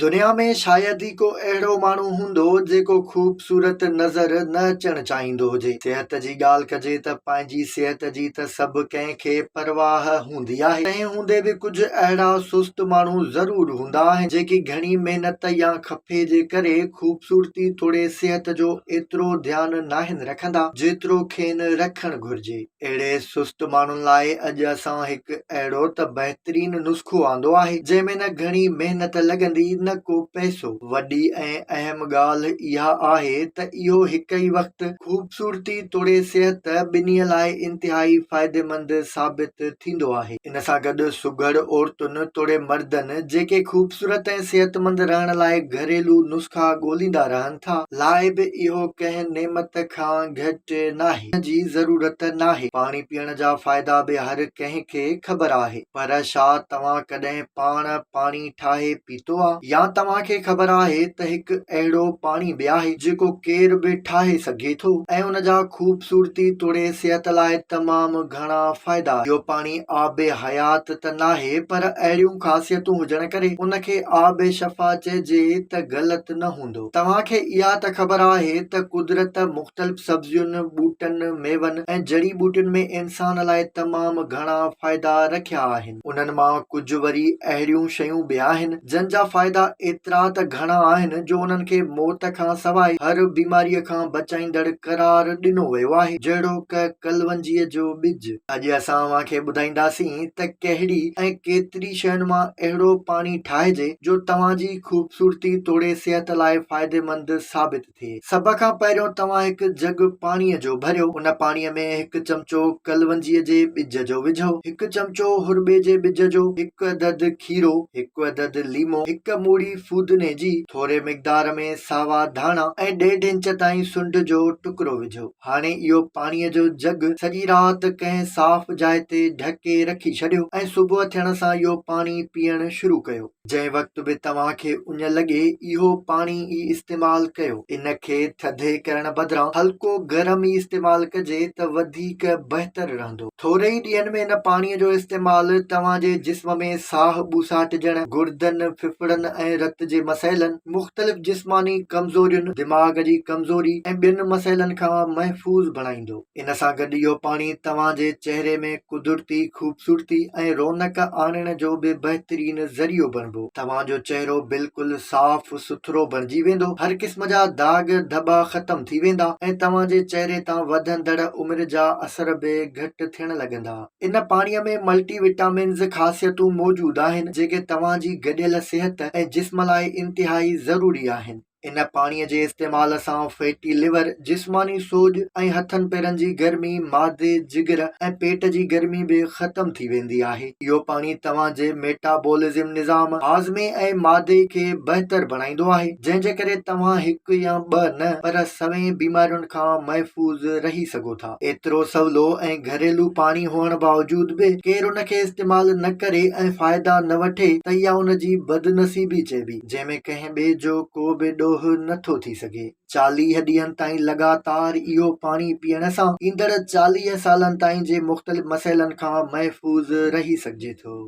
دنيا ۾ شايد ئي ڪو اهڙو ماڻهو هوندو جيڪو خوبصورت نظر نه اچڻ چاهيندو هجي. صحت جي ڳالهه ڪجي ته پنهنجي صحت جي ته سڀ ڪنهن کي پرواهه هوندي آهي. تنهن هوندي به ڪجهه اهڙا سست ماڻهو ضرور هوندا آهن جيڪي گهڻي محنت يا خفي جي ڪري خوبصورتي توڙي صحت جو ايترو ڌيان ناهن رکندا جيترو کين رکڻ گهرجي. اهڙي سست ماڻهن لاء اڄ اسان هڪ اهڙو ته بهترين نسخو آندو آهي، جنهن ۾ نه گهڻي محنت لڳندي نه ڪو پئسو. وڏي ۽ اهم ڳالهه اها آهي ته اهو هڪ ئي وقت خوبصورتي توڙي صحت ٻنهي لاء انتهائي فائديمند ثابت ٿيندو آهي. ان سان گڏ سگهڙ عورتن توڙي مردن جيڪي خوبصورت ۽ صحتمند رهڻ لاء گهريلو نسخا ڳوليندا رهن ٿا، لاء به اهو ڪنهن نعمت کان گهٽ ناهي. جي ضرورت ناهي. پاڻي پيئڻ جا فائدا به هر ڪنهن کي خبر آهي. پر ڇا توهان ڪڏهن پاڻ پاڻي ٺاهي پيتو آ؟ يا توهان کي خبر آهي ته هڪ اهڙو پاڻي به آهي جيڪو ڪير به ٺاهي سگهي ٿو ۽ ان جا خوبصورتي توڙي صحت لاء تمام گهڻا فائدا. اهو پاڻي آب حيات ته ناهي پر اهڙيون خاصيتون هجڻ ڪري ان کي آب شفا چئجي ته غلط نه هوندو. توهان کي اها ته خبر آهي ته قدرت مختلف سبزين، ٻوٽن، ميون ۽ جڙي ٻوٽين ۾ انسان لاء تمام گهڻا فائدا رکيا آهن. انهن مان ڪجهه وري اهڙيون شيون به آهن، جن جا فائدا ايترا ته گهڻا آهن جو انهن کي موت کان سواء هر بيماريء کان بچائيندڙ قرار ڏنو ويو آهي، جهڙوڪ ڪلونجيء جو ٻج. اڄ اسان اوهان کي ٻڌائينداسين ته ڪهڙي ۽ ڪيتري شين مان اهڙو پاڻي ٺاهجي جو توهان جي خوبصورتي توڙي صحت لاء فائديمند ثابت ٿئي. سڀ کان پهريون توهان هڪ جڳ پاڻيء جو ڀريو. ان پاڻيء ۾ هڪ چمچو ڪلونجيء جي ٻج جو وجهو، هڪ چمچو هرٻي جي ٻج جو، هڪ عدد کيرو، هڪ عدد ليمو، هڪ موڙي ڦودني جي، ٿوري مقدار ۾ ساوا ڌاڻا ۽ ڏيڍ انچ تائين سنڍ جو ٽڪرو وجهو. هاڻي اهو پاڻيء جو جڳ سڄي رات ڪنهن صاف جاء تي ڍڪي رکي ڇڏيو ۽ صبح ٿيڻ سان اهو پاڻي پيئڻ شروع ڪيو. جنهن وقت به توهان کي اڃ لڳي اهو پاڻي ئي استعمال ڪيو. ان کي ٿڌي ڪرڻ بدران هلڪو گرم ئي استعمال ڪجي ته وڌيڪ بهتر رهندو. ٿوري ئي ڏينهن ۾ ان پاڻي جو استعمال توهان جي جسم ۾ ساهه ٻوساٽجڻ، گردن، ڦڦڙن ۽ رت جي مسئلن، مختلف جسماني ڪمزورين، دماغ جي ڪمزوري ۽ ٻين مسئلن کان محفوظ بڻائيندو. ان سان گڏ اهو پاڻي توهان جي چهري ۾ قدرتي خوبصورتي ۽ رونق آڻڻ جو به بهترين ذريعو بڻبو. توهان جو چهرو بلڪل صاف سٿرو بڻجي ويندو، هر قسم جا داغ ڌٻا ختم ٿي ويندا ۽ توهان جي چهري تان وڌندڙ عمر جا اثر به گهٽ ٿيڻ لڳندا. ان پاڻي ۾ ملٽي وٽامنز خاصيتون موجود آهن، جيڪي توهان جي گڏيل صحت ۽ جسم لاء انتهائي ضروري آهن. ان پاڻيء جي استعمال سان فيٽي ليور، جسماني سوڄ ۽ هٿن پيرن جي گرمي، معدي، جگر ۽ پيٽ جي گرمي به ختم ٿي ويندي آهي. اهو پاڻي توهان جي ميٽابولزم نظام، هاضمي ۽ معدي کي بهتر بڻائيندو آهي، جنهن جي ڪري توهان هڪ يا ٻه نه پر سوين بيمارين کان محفوظ رهي سگهو ٿا. ايترو سولو ۽ گهريلو پاڻي هئڻ باوجود به ڪير ان کي استعمال نه ڪري ۽ فائدا نه وٺي ته اها ان جي بدنصيبي چئبي، جنهن ۾ ڪنهن ٻئي جو ڪو به ڏوهه نه ٿو ٿي سگهي. 40 ڏينهن تائين لڳاتار اهو پاڻي پيئڻ سان ايندڙ 40 سالن تائين جي مختلف مسئلن کان محفوظ رهي سگهجي ٿو.